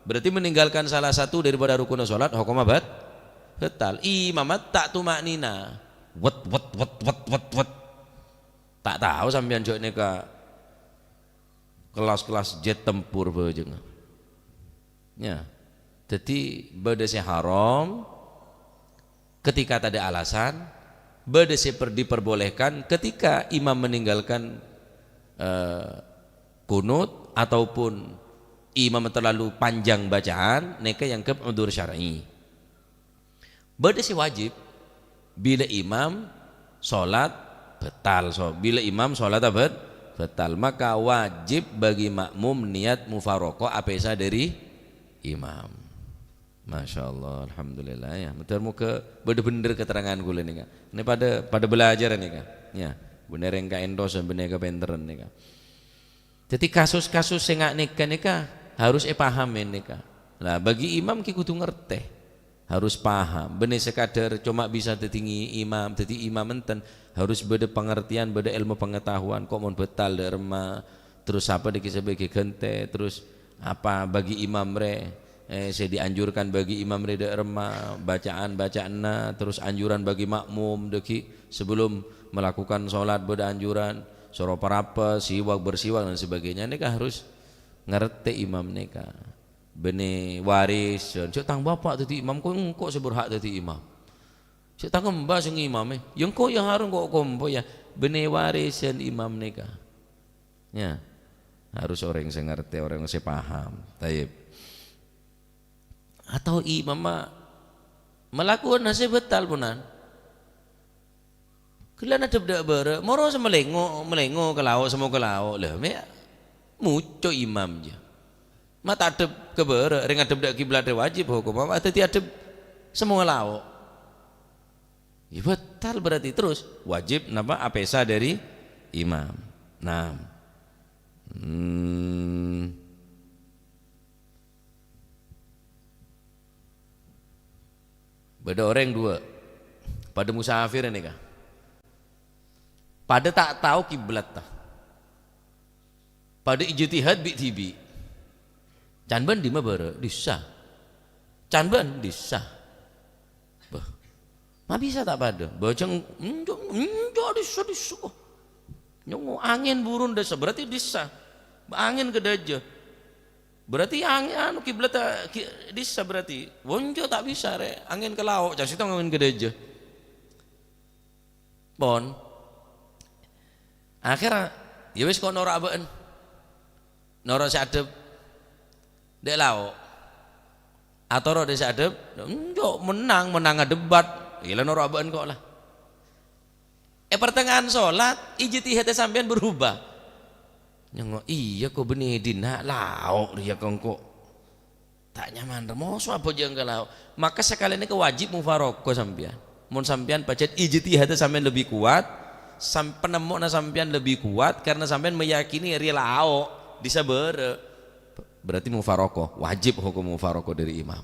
Berarti meninggalkan salah satu daripada rukunna sholat, hokomma bât-, bâtal. Imamma ta' tuma'nina. Wet, wet, wet, wet, wet, wet. Ta' tao sampèyan jhâ' nèka kelas-kelas jet tempur bhâjângnga. Ya. Dhâddhi bâdâ sè haram ketika tadâ' alasan, bâdâ sè per-, diperbolehkan ketika imam meninggalkan, eh, kunut ataupun imam terlalu panjang bacaan, nèka èangghep udhur syar'i. Bâdâ sè wajib, bilâ imam sholat bâtal, so-, bilâ imam sholatta bât-, bâtal, maka wajib bagi makmum niyat mufaraqah apèsa dâri imam. Masya Allah, alhamdulillah, ya. Moghâ-moghâ bâdâ bhender keterangan kulâ nèka. Nè padâ, padâ belajar nèka. Ya, bânnè rèng kaèntosan, bânnè kapènterran nèka. Dhâddhi kasus-kasus sè nga' nèka nèka harus èpahamè nèka. Lah, bagi imam ghi' kodhu ngartè. Harus paham. Bânnè sekadar coma bisa dhâddhi ngi-, imam, dhâddhi imam enten. Harus bâdâ pangartèyan, bâdâ èlmo pangataowan. Ko' mon bâtal dâ' remma. Terros sapa dhâggi' sè bâgi ghântè. Terros apa bagi imam rè, eh, sè dianjurkan bagi imam rè dâ' remma. Bacaan-bacaanna. Terros anjuran bagi makmum dhâggi' sebelum melakukan sholat bâdâ anjuran. Soro parapet, siwak, bersiwak, dan sebagainya. Nèka harus ngartè imam nèka. Bânnè warisan, jhâ' tang bapa' dhâddhi imam, ko' engko' sè berhak dhâddhi imam. Jhâ' tang emba sè ngimamè, ya engko' ya harus ko' kompo ya. Bânnè warisan imam nèka. Ya, harus orèng sè ngartè, orèng sè paham. Tayyib. Atau imamma malakowan sè bâtal, ponan. Ghellâ' adhep dâ' bârâ', moro sè malengo, malengo ka lao', semmo ka lao'. Lah, mè' muco imam, jâ. Ma' ta' adhep ka bârâ', rèng adhep dâ' kiblat rè wajib hokomma, ma' dhâddhi adhep semmo ka lao'. Ya, bâtal berarti. Terros wajib napa? Apèsa dâri imam. Nah. Hmm. Bâdâ orèng duwâ', padâ musafir nèka. Padâ ta' tao kiblatta. Padâ ijtihad bi'-dhibi'. Can bâ'na dimma bârâ'? Dissa. Can bâ'na? Dissa. Bâh. Ma' bisa ta' padâ? Bâjâng, enjâ', enjâ' dissa, dissa. Nyongngo' angèn burun dissa, berarti dissa. Angèn ka dâjâ. Berarti angèn, anu, kiblatta ki-, dissa berarti. Wonjo ta' bisa, rè. Angèn ka lao', can sèttong angèn ka dâjâ. Pon. Akhèrra, ya wis, ko' noro' abâ'na. Noro' sè adhep dâ' lao'. Atoro' dâ' sè adhep, enjâ', mennang, mennang adebat. Iyâ la noro' abâ'na ko' la. È partengngaan solat, ijtihadda sampèyan berubah. Nyongngo', "Iyâ, ko' bânnè dinna' lao' rèya ko' engko'." Ta' nyaman, moso abhâjâng ka lao'. Maka sakalèyanna kawajib mufaraqah sampèyan. Mon sampèyan pajhât ijtihadda sampèyan lebbi kowat, sam-, panemmo'na sampèyan lebbi kowat karena sampèyan meyakini rèya lao', dissa bârâ'. Berarti mufaraqah, wajib hukum mufaraqah dâri imam.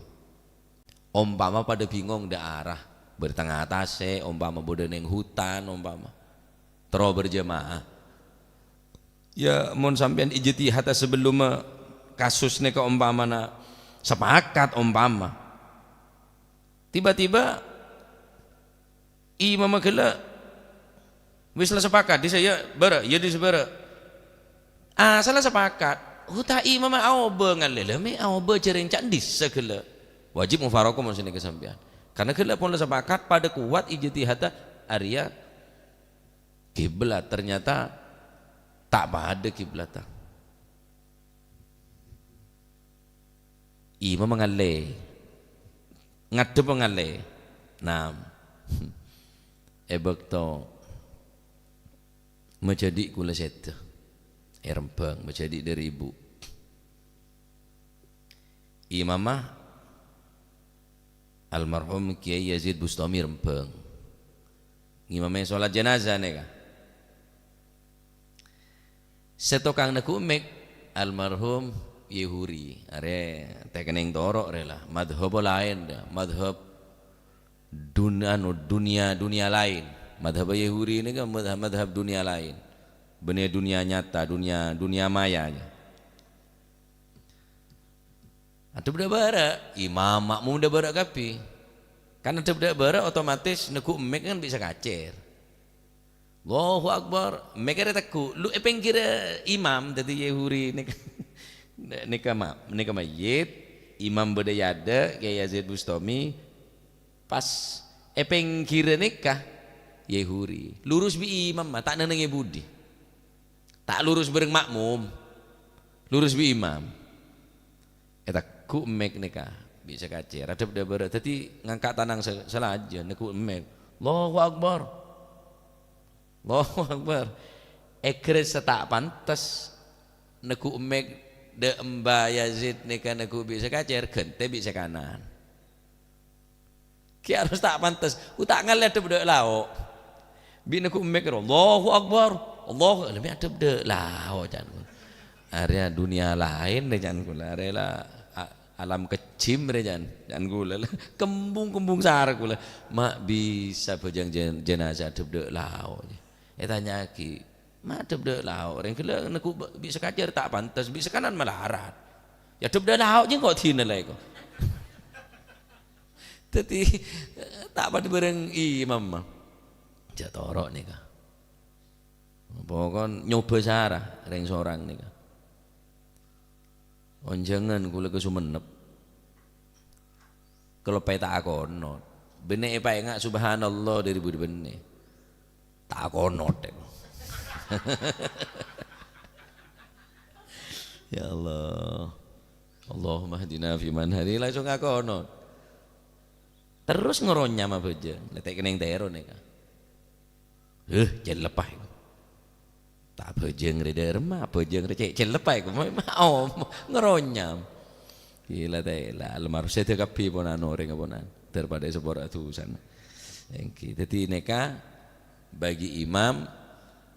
Ompama padâ bingong dâ' ara, bâri' tengnga tasè', ompama bâdâ neng hutan, ompama terro berjamaah. Ya, mon sampèyan ijtihadda sabellunna kasus nèka ompamana sapakat ompama. Tiba-tiba imamma ghellâ' wis la sapakat, dissa ya bârâ', ya dissa bârâ'. Asalla sapakat, uta' imamma aobâ ngallè, la mè' aobâ jârèng ca' dissa ghellâ'. Wajib mufaraqah mon sanèka sampèyan. Karena ghellâ' pon la sapakat, padâ kowat ijtihadda arèya kiblat, ternyata ta' padâ kiblatta. Imamma ngallè, ngadhebbhâ ngallè. Nah, è bâkto majhâdhi' kaulâ sèdhâ, è Rembang, majhâdhi' dâri ibu. Imamma almarhum Kiai Yazid Bustami Rembang. Ngimamè solat jenazah nèka. Sè tokang neggu' mik, almarhum Yehuri. Arè tèkennèng toro' rè la. Madhhâbbhâ laèn, dâ. Madhhâb dun-, anu, dunia, dunia laèn. Madhhâb Yehuri nèka madhhâb, madhhâb dunia laèn. Bânnè dunia nyata, dunia, dunia maya, ya. Adhep dâ' bârâ', imam makmum dâ' bârâ' kabbhi. Kan adhep dâ' bârâ' otomatis neggu' mik kan bisa kacèr. Allahu Akbar, mik arè teggu', lu è pèngghirra imam, dhâddhi Yehuri nèka, nèka ma-, nèka mayyit, imam bâdâ è adâ', Kiai Yazid Bustami, pas è pèngghirra nèka, Yehuri. Lurus bi' imam, ma' ta' nennengngè budi. Ta' lurus bhâreng makmum, lurus bi' imam. Èteggu' mik nèka, bi' sè kacèr, adhep dâ' bârâ'. Dhâddhi ngangka' tanang sè, sè lajân, neggu' mik. Allahu Akbar. Allahu Akbar. Èghârâs sè ta' pantes, neggu' mik dâ' emba Yazid nèka neggu' bi' sè kacèr, ghântè bi' sè kanan. Ghi' harus ta' pantes, uta' ngallè adhep dâ' lao'. Bi' neggu' mik ro, "Allahu Akbar, Allahu," la mè' adhep dâ' lao', can kaulâ. Arèya dunia laèn rè, can kaulâ. Arèya la a-, alam kejim rè, can, can kaulâ. La kembung-kembung sara kaulâ. Ma' bisa bhâjâng jen-, jenazah adhep dâ' lao'. Ètanya'aghi, "Ma' adhep dâ' lao', rèng ghellâ' neggu' bi' sè kacèr ta' pantes, bi' sè kanan malarat. Ya adhep dâ' lao' jiyâ engko' dinna la èko." Dhâddhi, ta' padâ bhâreng imam, ma. Jhâ' toro' nèka. Pokon nyobâ sara rèng sorang nèka. Onjhângan kaulâ ka Songennep. Kalopaè ta' akonot. Bânnè èpaènga' subhanallah dâri budi bânnè. Ta' akonot, èko. Ya Allah. Allahumma hdina fi man hadi, langsung akonot. Terros ngaronyam abhâjâng, la tèkennèng tèro nèka. Heh, cellep, ah. Ta' abhâjâng rè dâremma, abhâjâng rè cè-, cellep, ah, èko. Ma-, ma-, om, ngaronyam. Gila, tè-, la, almarhum sèdhâ kabbhi ponan orèng ponan. Daripada èsapora dhusana. Èngghi. Dhâddhi nèka bagi imam,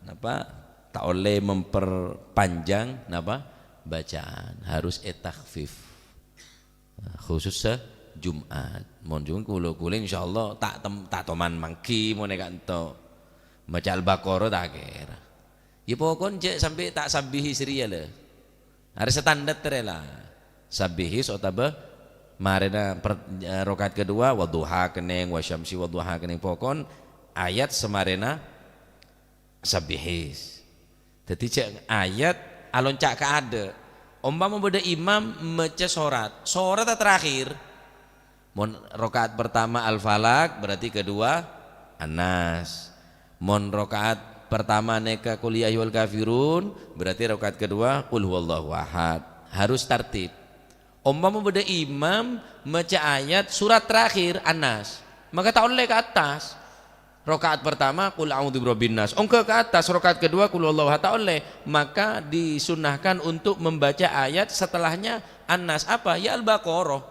napa, ta' ollè memperpanjang, napa, bacaan. Harus ètakhfif. Nah, khusus sè Jumat. Mon Jumat kaulâ, kaulâ insyaallah ta' tem-, ta' toman mangghi mon è ka'ento. Maca Al-Baqarah ta' kèra. Ya pokon jhâ' sampè' ta' sabbihi sriyâ la. Arè standar rè la. Sabbihi otabâ marèna per-, eh, rakaat kedua, wadduha kennèng, wasyamsi wadduha kennèng. Pokon ayat samarèna sabbihi. Dhâddhi jhâ' ayat alonca' ka adâ'. Ompama bâdâ imam maca sorat, sorat terakhir. Mon rakaat pertama Al-Falaq, berarti kedua An-Nas. Mon rakaat pertama nèka Qul ya ayyuhal kafirun, berarti rakaat kedua Qul huwallahu ahad. Harus tartib. Ompama bâdâ imam maca ayat surat terakhir An-Nas, maka ta' ollè ka attas. Rakaat pertama Qul a'udzu birabbin nas, ongghâ ka attas. Rakaat kedua Qul huwallahu ahad, ta' ollè. Maka disunnahkan untuk membaca ayat setelahnya An-Nas. Apa? Ya Al-Baqarah.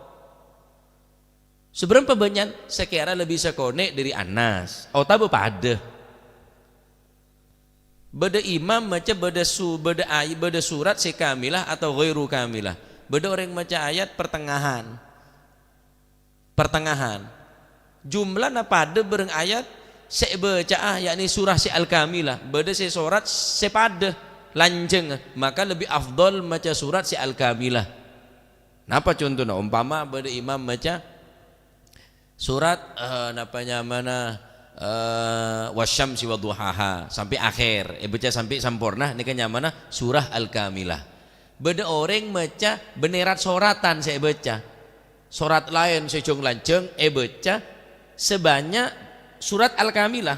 Sabârâmpa bânnya'an? Sakèra lebbi sakonè' dâri An-Nas, otabâ padâ. Bâdâ imam maca bâdâ su-, bâdâ ay-, bâdâ surat sè kamilah atau ghairu kamilah. Bâdâ orèng maca ayat pertengahan. Pertengahan. Jumlana padâ bâreng ayat sè èbâca'a, yakni surah sè al-kamilah. Bâdâ sè sorat sè padâ, lanjhâng, maka lebbi afdhal maca surat sè al-kamilah. Napa contona? Ompama bâdâ imam maca surat, eh, napa nyamana, eh, Wasyamsi wadduhaha, sampè' akhèr, èbâca sampè' samporna, nèka nyamana surah Al-Kamilah. Bâdâ orèng maca bânnè rat-soratan sè èbâca. Sorat laèn sè jhâng-lanjhâng èbâca sabânnya' surat Al-Kamilah.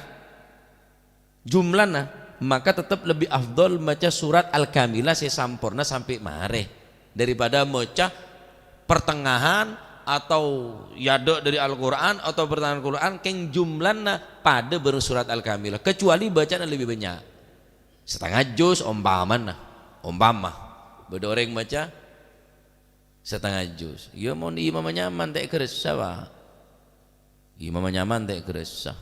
Jumlana, maka tetep lebbi afdhal maca surat Al-Kamilah sè samporna sampè' marè, daripada maca pertengahan atau yadâ' dâri Al-Qur'an atau pertengahan Qur'an kèng jumlana padâ bâreng surat Al-Kamilah, kecuali bacana lebbi bânnya'. Satengnga juz ompamana, ompama bâdâ orèng maca satengnga juz. Iyâ, mon imamma nyaman ta' èkarassa, Pak. Imamma nyaman ta' èkarassa.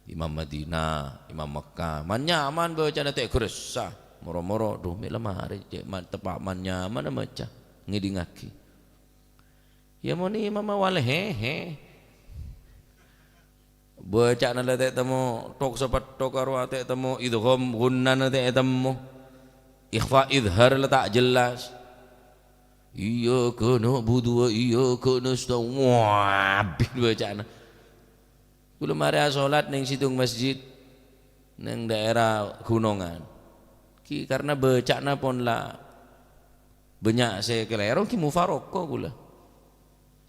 Imam Madinah, imam Mekkah, man nyaman bacana ta' èkarassa. Moro-moro, "Dhu, mè' la marè, cè' man, teppa' man nyaman maca, ngèdingngaghi." Iyâ, mon imamma wal hehe. Bacana la ta' ètemmo, thok sapetthok karo ta' ètemmo, idgham ghunnana ta' ètemmo. Ikhfa idhar la ta' jelas. "Iyyaka na'budu wa iyyaka nasta'in." Wah, abit bacana. Kaulâ marè asolat neng sèttong masjid, neng daerah Ghunongan. Ghi karna bacana pon la bânnya' sè kalèro, ghi mufaraqah kaulâ.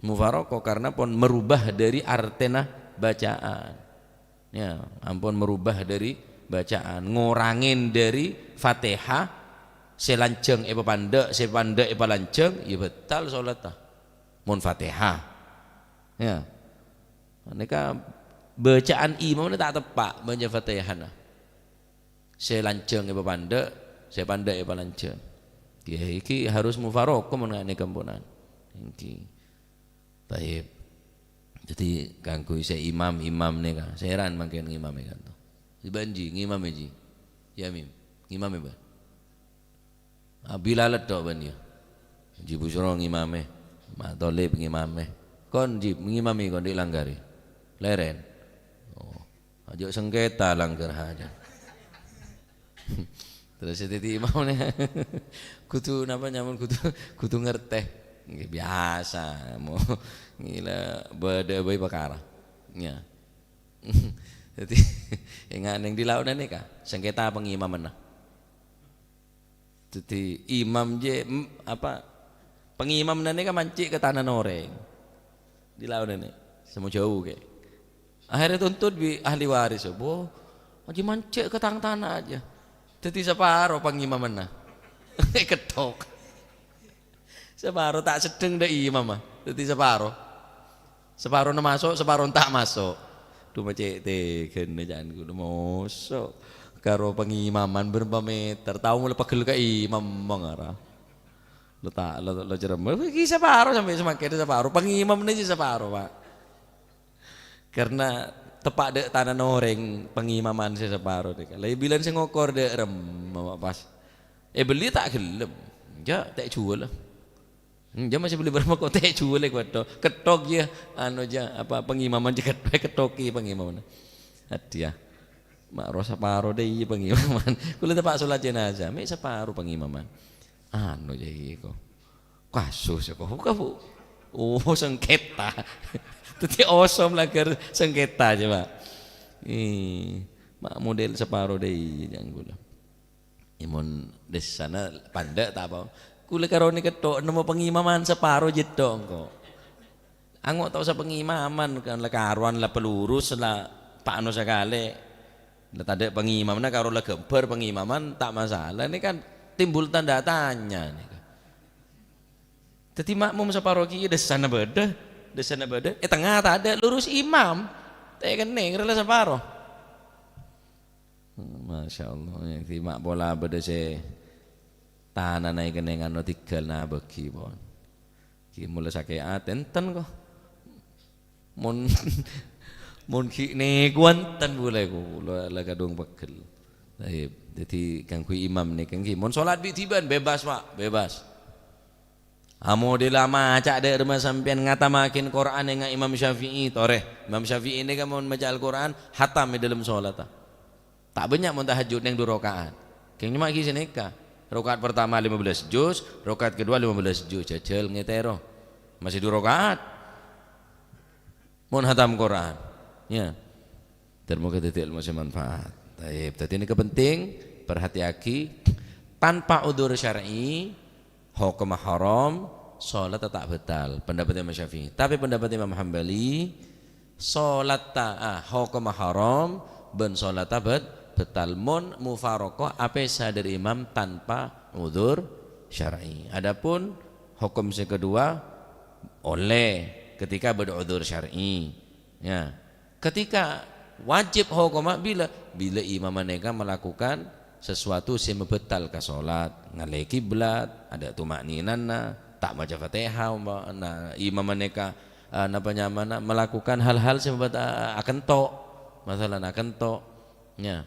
Mufaraqah karna pon merubah dâri artèna bacaan. Ya, ampon merubah dâri bacaan, ngorangè dâri Fatihah sè lanjhâng èpapandhâ', sè pandhâ' èpalanjhâng, ya batal solatta. Mon Fatihah. Ya. Nèka bacaan imamma ta' teppa' maca Fatihana. Sè lanjhâng èpapandhâ', sè pandhâ' èpalanjhâng. Ya, iki harus mufaraqah mon nganèka emponan. Iki. Taib. Dhâddhi, kaangghuy sè imam-imam nèka, sèran mangkèn ngimamè kanto. Bân Ji, ngimamè, Ji. Ya, Mim. Ngimamè, bân. Ah, Bilal tok, bân, ya. Ji Busro ngimamè. Ma' Tolib ngimamè. Kon, Ji, ngimamè kon dhi' langghâr, ya. Lèrèn. Oh. Aja' sengketa langghâr hajat. Terros sè dhâddhi imam nè, kodhu napa nyamana, kodhu, kodhu ngartè. Ngghi, biyasa, mo, ngila bâdâ bhâi parkara. Ya. Dhâddhi, enga' neng dhi' laona nèka, sengketa pangimamanna. Dhâddhi imam jè, em, apa, pangimamanna nèka mancè' ka tanana orèng. Dhi' laona nè, sè mo jhâu kè. Akhirnya tuntut bi' ahli waris, "Bo, aja mancè' ka tang tana aja." Dhâddhi saparo pangimamanna. Ketthok. Saparo ta' seddheng dâ' imamma. Dhâddhi saparo. Saparona maso', saparona ta' maso'. Dhu, ma' cè' tegana ca'na kaulâ, moso' karo pangimaman bârâmpa meter, tao molaè pegghel ka imam mangara. Lo ta', lo, lo cerem. Iki saparo sampè' samangkèn saparo. Pangimamanna sè saparo, Pak. Karna teppa' dâ' tanana orèng pangimaman sè saparo nèka. Lè bilân sè ngokor dâ' remma, Pak, pas. Èbelliyâ ta' ghellem. Jhâ', ta' èjhuwâl. Hmm, jhâ' masih beli berapa kok ta' èjhuwâl kok. Ketthok, ya, anu, jhâ', apa, pangimaman jhâ' ketthok, ketthok, ya, pangimaman. Hadiah. Ma' rowa saparo dâ' iyâ pangimaman. Kaulâ teppa' solat jenazah, mè' saparo pangimaman. Anu jâ' iyâ ko. Kasus ya ko. Buka, Bu. Oh, sengketa. Dhâddhi osom laghâr sengketa jâ', Pak. Eh, ma' model saparo dâ' iyâ jâng kaulâ. Ya, mon dessana pandâ' ta' apa. Kaulâ karone ketto' nemmo pangimaman saparo jâ' tong ko. Ango' tao sapangimaman kan la karowan la pelurus la pa'no sakalè. La tadâ' pangimamanna karo la ghâmbhâr pangimaman ta' masalah. Ini kan timbul tanda tanya ini. Dhâddhi makmum saparo kèya dessana bâdâ, dessana bâdâ, è tengnga tadâ', lurus imam. Ta' kennèng, rela saparo. Masya Allah, ya, dhâddhi ma' pola bâdâ sè tanana è kennèngan no tinggal nabâghi pon. Ghi' mola sakè'at, enten ko. Mon, mon ghi' nèko enten bulâ ko, la, la kadhung pegghel. Taib. Dhâddhi ganggu imam nèka ghi. Mon solat bi' dhibân, bebas, Pak, bebas. Amodèla maca dâ' remma sampèyan ngatamaghin Qur'an ènga' Imam Syafi'i, torè. Imam Syafi'i nèka mon maca Al-Qur'an, hatam è dâlem solatta. Ta' bânnya' mon tahajjud neng du raka'at. Kèng coma ghi' sanèka. Raka'at partama lima belas juz, raka'at kedua lima belas juz. Jajal ngètèro. Masih du raka'at. Mon hatam Qur'an. Ya. Dan moga dhâddhi ilmu sè manfaat. Taib. Dhâddhi nèka penting, perhatiyaghi. Tanpa udzur syar'i, hokomma haram, solat tetap batal. Pendapat Imam Syafi'i. Tapi pendapat Imam Hambali, solat ta-, ah, hokomma haram, bân solat ta' bat-, batal. Mon mufaraqah apèsa dâri imam tanpa udzur syar'i. Adapun hokom sè kedua, ollè ketika bâdâ udzur syar'i. Ya. Ketika wajib hokomma bilâ, bilâ imam nèka melakukan sesuatu sè mabâtal ka solat, ngallè kiblat, adâ' tuma'ninana, ta' maca Fatihah, umpama, nah, imam nèka, eh, napa nyamana, melakukan hal-hal sè mabât-, eh, akento', masalan akento', ya.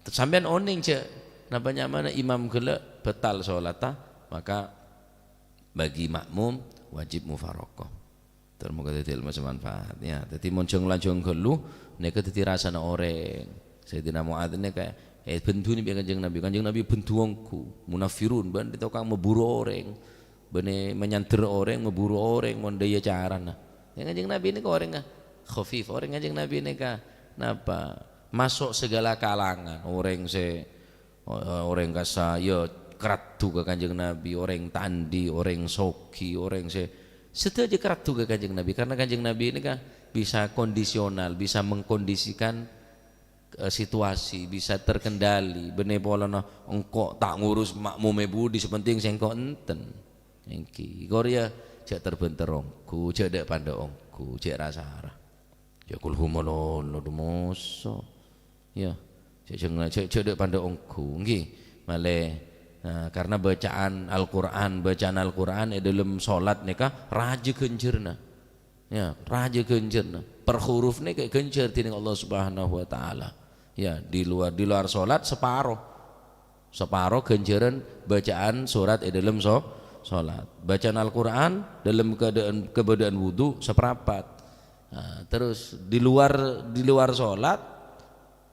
Sampèyan onèng jâ', napa nyamana, imam ghellâ' bâtal solatta, maka bagi makmum wajib mufaraqah. Tor moga dhâddhi ilmu sè manfaat. Ya, dhâddhi mon jâng-lanjhâng ghâllu, nèka dhâddhi rassana orèng. Sayyidina Mu'adz nèka, eh, èbenduni bi' Kanjeng Nabi. Kanjeng Nabi bendu ongghu, munafirun, bân tokang maburu orèng. Bânnè manyandher orèng, maburu orèng, mon dâ' iyâ carana. Ya, Kanjeng Nabi nèka orèng khafif, orèng Kanjeng Nabi nèka napa? Maso' segala kalangan, orèng sè O-, orèng kassa', ya, karaddu ka Kanjeng Nabi, orèng ta' andi', orèng soghi, orèng sè, sadhâjâ karaddu ka Kanjeng Nabi. Karena Kanjeng Nabi ini kan bisa kondisional, bisa mengkondisikan, eh, situasi, bisa terkendali. Bânnè polana engko' ta' ngurus makmumè budi, sè penting sèngko' enten. Èngghi, korèya jhâ' ter-bhânter ongghu, jhâ' dâ'-pandâ' ongghu, jhâ' ra-sara. Ya, kulhu malolo, du moso. Ya, jhâ', jhâ', jhâ', jhâ' dâ'-pandâ' ongghu, èngghi. Malè, nah, karena bacaan Al-Qur'an, bacaan Al-Qur'an è dâlem solat nèka rajâ ghânjhârna. Ya, rajâ ghânjhârna. Per huruf nèka ghânjhâr dhinèng Allah Subhanahu wa Ta'ala. Ya, di luar, di luar solat saparo. Saparo ghânjhârân bacaan sorat è dâlem so-, solat. Bacaan Al-Qur'an dâlem keadaan, kabâdâ'ân wudu saparapat. Nah, terus di luar, di luar solat,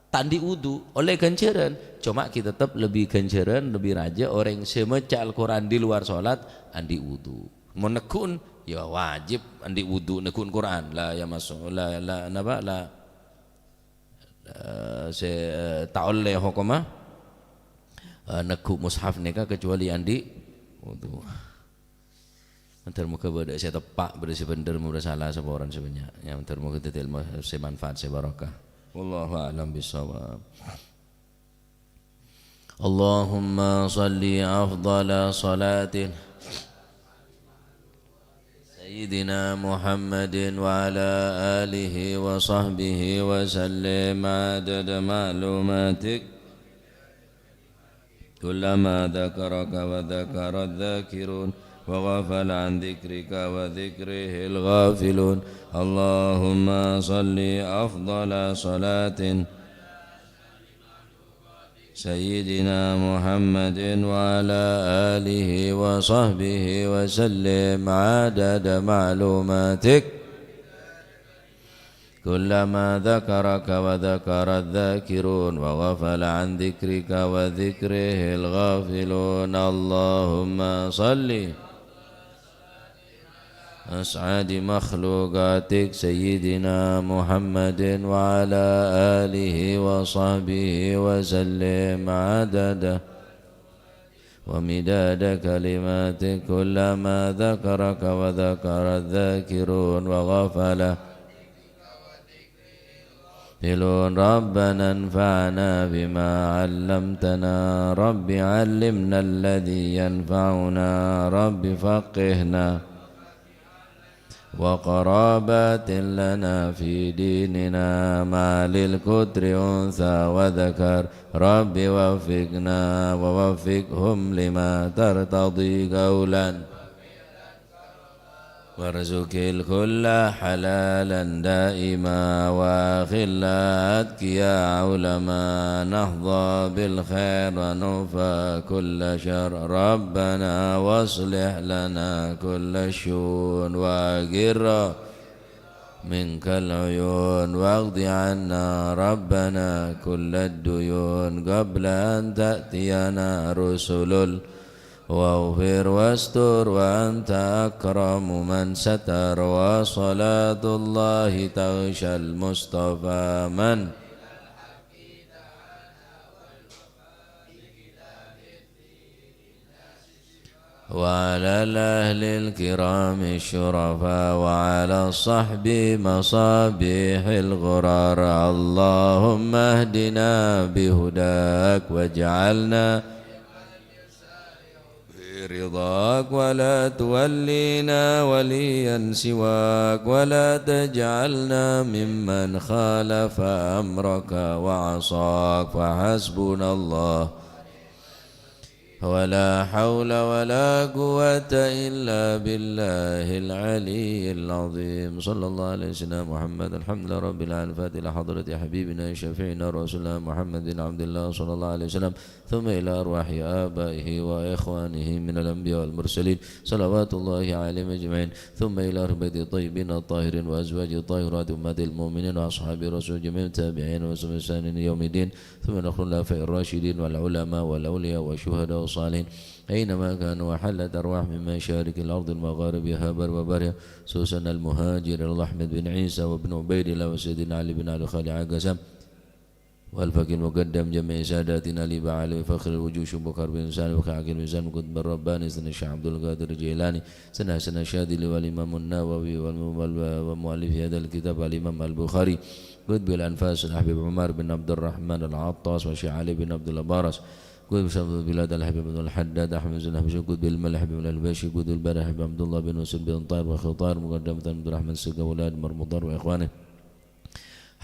ta' andi' wudu, ollè ghânjhârân. Coma ghi' tetep lebbi ghânjhârân, lebbi rajâ orèng sè maca Al-Qur'an di luar solat, andi' wudu. Mon neggu'en, ya wajib andi' wudu neggu'en Qur'an. La yamassu, la, la, napa, la, eh, sè, eh, ta' ollè hokomma, eh, neggu' mushaf nèka kecuali andi' wudu. Mandhâr moghâ bâdâ sè teppa', bâdâ sè bhendher, mon bâdâ sala, saporana sè bânnya'. Ya, mandhâr moghâ dhâddhi ilmu sè manfaat, sè barokah. Wallahu a'lam bissawab. Allahumma shalli afdhala shalatin Sayyidina Muhammadin wa ala alihi wa sahbihi wa sallim adada ma'lumatik. Kullama dzakaraka wa dzakaradz dzakirun wa ghafala an dzikrika wa dzikrihil ghafilun. Allahumma shalli afdhala shalatin Sayyidina Muhammadin wa ala alihi wa sahbihi wa sallim adada ma'lumatik. كلما ذكرك وذكر الذاكرون وغفل عن ذكرك وذكره الغافلون. اللهم صل أسعد مخلوقاتك سيدنا محمد وعلى آله وصحبه وسلم عدد ومداد كلماتك كلما ذكرك وذكر الذاكرون وغفل يقولون ربنا انفعنا بما علمتنا. رب علمنا الذي ينفعنا. رب فقهنا وقرابات لنا في ديننا. ما للقطر أنثى وذكر. رب وفقنا ووفقهم لما ترتضي قولا. وارزق الكل حلالا دائما، وأخلاء أتقياء علماء، نحظى بالخير ونوفى كل شر. ربنا واصلح لنا كل الشؤون، وأقر منك العيون، واقض عنا ربنا كل الديون، قبل أن تأتينا رسل واغفر واستر وأنت أكرم من ستر، وصلاة الله تغشى المصطفى من وعلى الأهل الكرام الشرفاء وعلى الصحب مصابيح الغرر. اللهم اهدنا بهداك واجعلنا برضاك ولا تولينا وليا سواك ولا تجعلنا ممن خالف أمرك وعصاك. فحسبنا الله ولا حول ولا قوة إلا بالله العلي العظيم. صلى الله على سيدنا محمد. الحمد لله رب العالمين. الفاتحة لحضرة حبيبنا شفيعنا رسول الله محمد بن عبد الله صلى الله عليه وسلم. ثم إلى أرواح آبائه وإخوانه من الأنبياء والمرسلين صلوات الله عليهم أجمعين. ثم إلى أهل بيته الطيبين الطاهرين وأزواجه الطاهرات أمهات المؤمنين وأصحاب رسول جميع التابعين وسلم بإحسان إلى يوم الدين. ثم إلى الخلفاء الراشدين والعلماء والأولياء والشهداء والصالحين أينما كانوا وحلت أرواح من مشارق الأرض ومغاربها برها وبحرها، خصوصا المهاجر إلى الله أحمد بن عيسى وابن عبيد الله وسيدنا علي بن أبي طالب عكسا والفقيه المقدم جميع ساداتنا الأربعة علي فخر الوجود شيخ بكر بن سالم وخير عقيل بن سالم القطب الرباني سيدنا الشيخ عبد القادر الجيلاني سيدنا حسن الشاذلي والإمام النووي والم-، وال-، ومؤلف هذا الكتاب الإمام البخاري قطب الأنفاس الحبيب عمر بن عبد الرحمن العطاس والشيخ علي بن عبد الله الأبرس قطب شمس البلاد الحبيب عبد الحداد أحمد بن حبشي قطب المال الحبيب الحبشي قطب البلاد الحبيب عبد الله بن مسلم بن طاهر وخطار مقدمة عبد الرحمن السقا ولاد مرمضان وإخوانه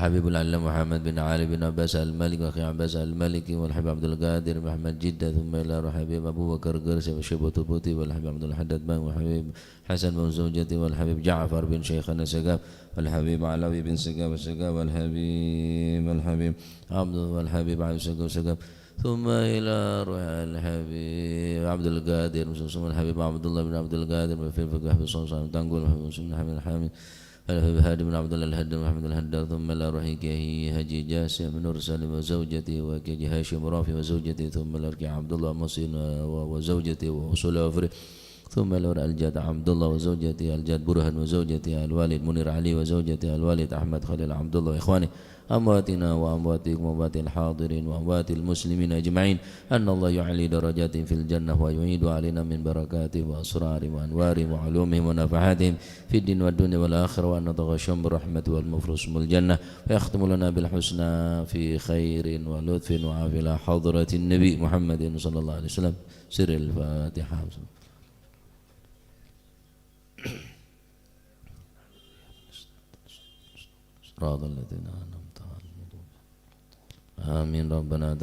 حبيب العلم محمد بن علي بن عباس المالكي وأخي عباس المالكي والحبيب عبد القادر محمد جدة ثم إلى روح حبيب أبو بكر قرسي والشيبة البوطي والحبيب عبد الحداد بن والحبيب حسن بن زوجتي والحبيب جعفر بن شيخنا سقاف والحبيب علوي بن سقاف سقاف والحبيب الحبيب عبد والحبيب علي سقاف سقاف ثم إلى روح الحبيب عبد القادر مسلم الحبيب عبد الله بن عبد القادر وفي الفقه حفظ الصوم صام تنقل الحبيب مسلم الحبيب الحامي الحبيب هادي بن عبد الله الهدى محمد الهدى ثم إلى روح كيه حجي جاسم نور سالم وزوجته وكيه هاشم رافي وزوجته ثم إلى روح عبد الله محسن و-، وزوجته وأصول أفريقيا ثم إلى روح الجاد عبد الله وزوجته الجاد برهان وزوجته الوالد منير علي وزوجته الوالد أحمد خليل عبد الله وإخوانه أمواتنا وأمواتكم وأموات الحاضرين وأموات المسلمين أجمعين أن الله يعلي درجاتهم في الجنة ويعيد علينا من بركاتهم وأسرارهم وأنوارهم وعلومهم ونفحاتهم في الدين والدنيا والآخرة وأن نتغشاهم بالرحمة والمفرس من الجنة ويختم لنا بالحسنى في خير ولطف وعافية إلى حضرة النبي محمد صلى الله عليه وسلم. سر الفاتحة. صراط الذين أنعمت عليهم. آمين. ربنا